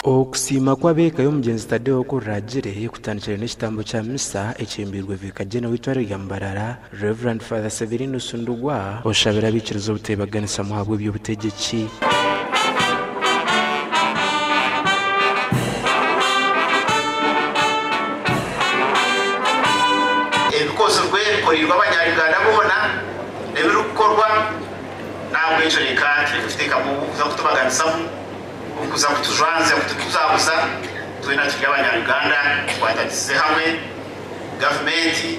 Okusiima kw'abeeka y'omugyenzi Tadeo ku ruraagire kutandikire n'ekitambo kya misa ekyembiirwe Vicar General w'eitware rya Mbarara, Rev. Father Severinus Ndugwa oshabire abaikiriza obuteebaganisamu ahabw'eby'obutegyeki. Ebikozirwe bikoreirwe abanya-Uganda boona n'ebirikukorwa n'ahabw'ekyo reka tureke kuteekamu kuza kutubaganisamu, okuza kutujwanzya kutubuzabuza, twena turi abanya-Uganda tukwatanisize hamwe, gavumenti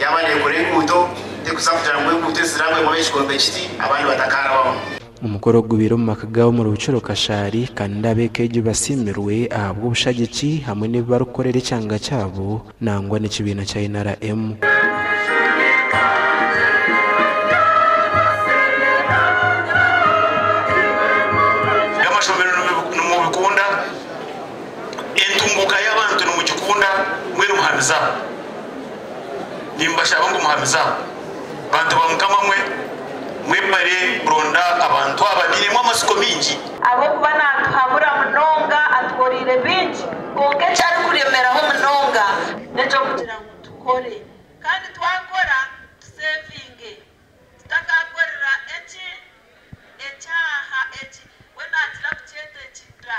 yaaba neekora enguuto terikuza kugira ngu enguuto ezi zirabwemu ab'ekigombe kiti abandi batakaarabamu. Omukoro ogu gubaire omu maka gaabo omuri Bukiro Kashaari kandi ab'eka egyo basiimirwe ahabw'obushagiki hamwe n'ebi barikukorera ekyanga kyabo nangwa n'ekibiina kya NRM. Eby'amashomero nimubikunda, entunguuka y'abantu nimugikunda, mbwenu muhamize aho. Nimbashaba ngu muhamize aho. Bantu ba Mukama mwe, mwebare kuronda abantu aba, bainemu amatsiko maingi. Ahabw'okuba naatuhabura munonga, atukoreire bingi, kwonka eki arikuremeraho munonga n'eky'okugira ngu tukore. Kandi twakora tusevinge, tutakakorera eki ekyaha eki we naakira kukyeta ekida.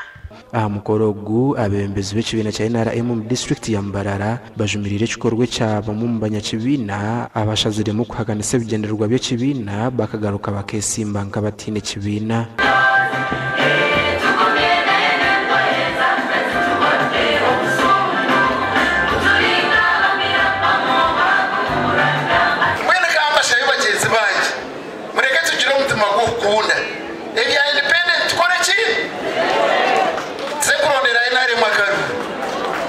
Aha mukoro ogu, abeebembezi b'ekibiina kya NRM omu disiturikiti ya Mbarara bajumiriire ekikorwa ekya bamwe omu banyakibiina abashaziremu kuhakanisa ebigyendererwa by'ekibiina bakagaruka bakesimba nk'abataine kibiina. Mbwenu ka mbashabe bagyenzi bangye, mureke tugire omutima gw'okukunda. Ebya independent tukore ki? Tuze kurondera nrm akaruru.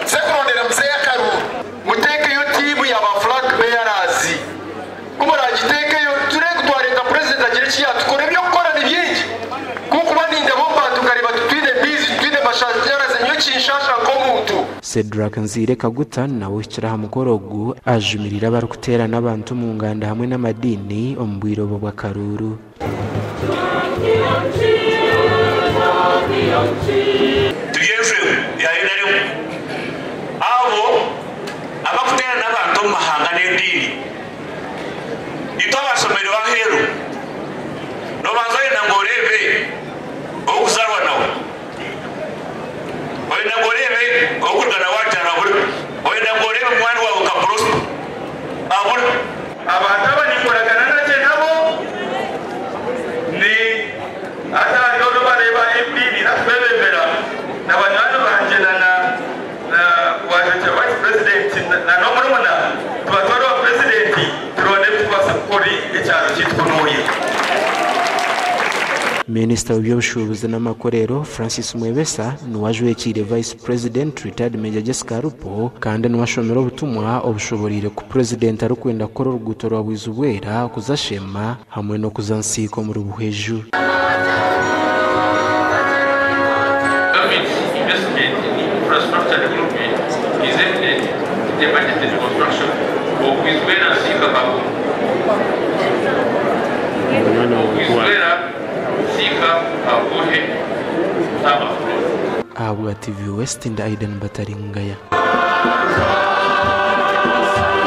Tuze kurondera muzeyi akaruru. Muteekeyo tiimu ya ba flag bearers. Ku muragiteekeyo tureebe ku twarenga purezidenti agire eki yaatukora. Eby'okukora ni bingi. Ku nkuba nindeeba omu bantu nkareeba titwine maizi, titwine mashanyarazi, nyowe kinshaasha nk'omuntu. Cedric Nziire Kaguta nawe ohikire aha mukoro ogu ajumiriire abarikuteerana abantu omu nganda hamwe n'amadiini omu bwire obu obw'akaruuru. Turi enjwego ya nrm abo abakuteerana abantu omu mahanga n'ediini. Itwe abashomereho aheeru, nobanza oyenda ngu oreebe owokuzarwa nawe, oyenda ngu oreebe owokuriga nawe aha kyaro abure, oyenda ngu oreebe munywani waawe nka Prosper abure. Abantu aba ninkoragana gye nabo ni hati hariho n'obareeba MP arikutwebembera na banywani bangye na na wajwekyera vice president na n'omurumuna tubatware owa president turonde ebi tukubaasa kukora ekyaro kyaitu kunuuya. Minisita w'eby'obushuubuzi n'amakorero, Francis Mwebesa niwe ajwekiire Vice President Retired Major Jessica Alupo kandi niwe ashomire obutumwa obushoboreire ku Purezidenti arikwenda kukora oruguuto rwa Bwizibwera kuza Sheema hamwe n'okuza Nsiika omuri Buhweju. Government's investment in infrastructure development is evident in the budgeted construction of Bwizibwera Nsiika Kavumu. Bwizibwera Nsiika Kabuhe Tarmac Road. Ahabwa TV West ndi Aidan Bataringaya.